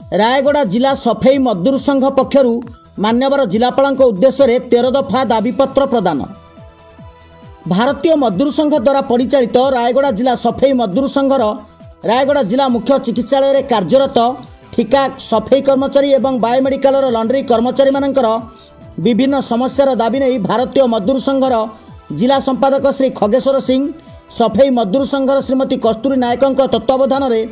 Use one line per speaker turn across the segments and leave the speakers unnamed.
ରାୟଗଡ଼ା ଜିଲ୍ଲା ସଫେଇ ମଜଦୁର ସଂଘ ପକ୍ଷରୁ ମାନ୍ୟବର ଜିଲ୍ଲାପାଳଙ୍କ ଉଦ୍ଦେଶ୍ୟରେ 13 ଦଫା ଦାବିପତ୍ର ପ୍ରଦାନ। ଭାରତୀୟ ମଜଦୁର ସଂଘ ଦ୍ୱାରା ପରିଚାଳିତ ରାୟଗଡ଼ା ଜିଲ୍ଲା ସଫେଇ ମଜଦୁର ସଂଘର ରାୟଗଡ଼ା ଜିଲ୍ଲା ମୁଖ୍ୟ ଚିକିତ୍ସାଳୟରେ କାର୍ଯ୍ୟରତ ଠିକା ସଫେଇ କର୍ମଚାରୀ ଏବଂ ବାୟୋମେଡିକାଲର ଲଣ୍ଡ୍ରି କର୍ମଚାରୀମାନଙ୍କର ବିଭିନ୍ନ ସମସ୍ୟାର ଦାବି ନେଇ ଭାରତୀୟ ମଜଦୁର ସଂଘର ଜିଲ୍ଲା ସମ୍ପାଦକ ଶ୍ରୀ ଖଗେଶ୍ୱର ସିଂ, ସଫେଇ ମଜଦୁର ସଂଘର ଶ୍ରୀମତୀ କସ୍ତୁରୀ ନାୟକଙ୍କ ତତ୍ତ୍ୱାବଧାନରେ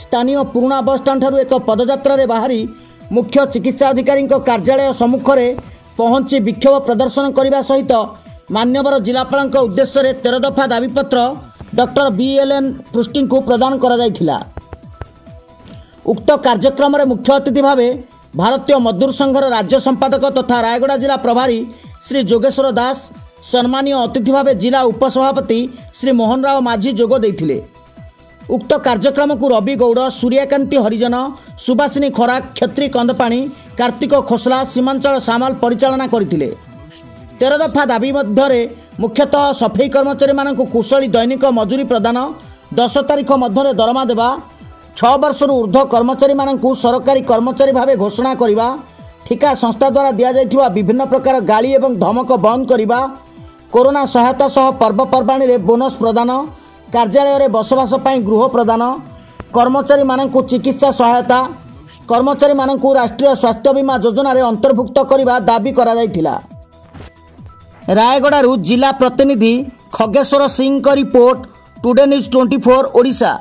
ସ୍ଥାନୀୟ ପୁରୁଣା ବସ୍ଷ୍ଟାଣ୍ଡଠାରୁ ଏକ ପଦଯାତ୍ରାରେ ବାହାରି ମୁଖ୍ୟ ଚିକିତ୍ସା ଅଧିକାରୀଙ୍କ କାର୍ଯ୍ୟାଳୟ ସମ୍ମୁଖରେ ପହଞ୍ଚି ବିକ୍ଷୋଭ ପ୍ରଦର୍ଶନ କରିବା ସହିତ ମାନ୍ୟବର ଜିଲ୍ଲାପାଳଙ୍କ ଉଦ୍ଦେଶ୍ୟରେ 13 ଦଫା ଦାବିପତ୍ର ଡକ୍ଟର ବିଏଲ୍ଏନ୍ ପୃଷ୍ଟିଙ୍କୁ ପ୍ରଦାନ କରାଯାଇଥିଲା। ଉକ୍ତ କାର୍ଯ୍ୟକ୍ରମରେ ମୁଖ୍ୟ ଅତିଥି ଭାବେ ଭାରତୀୟ ମଜଦୁର ସଂଘର ରାଜ୍ୟ ସମ୍ପାଦକ ତଥା ରାୟଗଡ଼ା ଜିଲ୍ଲା ପ୍ରଭାରୀ ଶ୍ରୀ ଯୋଗେଶ୍ୱର ଦାସ, ସମ୍ମାନୀୟ ଅତିଥି ଭାବେ ଜିଲ୍ଲା ଉପସଭାପତି ଶ୍ରୀ ମୋହନ ରାଓ ମାଝୀ ଯୋଗ ଦେଇଥିଲେ। ଉକ୍ତ କାର୍ଯ୍ୟକ୍ରମକୁ ରବି ଗୌଡ଼, ସୂର୍ଯ୍ୟକାନ୍ତି ହରିଜନ, ସୁବାସିନୀ ଖରା, କ୍ଷତ୍ରୀ କନ୍ଦପାଣି, କାର୍ତ୍ତିକ ଖୋସଲା, ସୀମାଞ୍ଚଳ ସାମାଲ ପରିଚାଳନା କରିଥିଲେ। 13 ଦଫା ଦାବି ମଧ୍ୟରେ ମୁଖ୍ୟତଃ ସଫେଇ କର୍ମଚାରୀମାନଙ୍କୁ କୁଶଳୀ ଦୈନିକ ମଜୁରୀ ପ୍ରଦାନ, 10 ତାରିଖ ମଧ୍ୟରେ ଦରମା ଦେବା, 6 ବର୍ଷରୁ ଉର୍ଦ୍ଧ୍ୱ କର୍ମଚାରୀମାନଙ୍କୁ ସରକାରୀ କର୍ମଚାରୀ ଭାବେ ଘୋଷଣା କରିବା, ଠିକା ସଂସ୍ଥା ଦ୍ୱାରା ଦିଆଯାଇଥିବା ବିଭିନ୍ନ ପ୍ରକାର ଗାଳି ଏବଂ ଧମକ ବନ୍ଦ କରିବା, କରୋନା ସହାୟତା ସହ ପର୍ବପର୍ବାଣୀରେ ବୋନସ୍ ପ୍ରଦାନ, କାର୍ଯ୍ୟାଳୟରେ ବସବାସ ପାଇଁ ଗୃହ ପ୍ରଦାନ, କର୍ମଚାରୀମାନଙ୍କୁ ଚିକିତ୍ସା ସହାୟତା, କର୍ମଚାରୀମାନଙ୍କୁ ରାଷ୍ଟ୍ରୀୟ ସ୍ୱାସ୍ଥ୍ୟ ବୀମା ଯୋଜନାରେ ଅନ୍ତର୍ଭୁକ୍ତ କରିବା ଦାବି କରାଯାଇଥିଲା। ରାୟଗଡ଼ାରୁ ଜିଲ୍ଲା ପ୍ରତିନିଧି ଖଗେଶ୍ୱର ସିଂଙ୍କ ରିପୋର୍ଟ, ଟୁଡେ ନ୍ୟୁଜ୍ 24 ଓଡ଼ିଶା।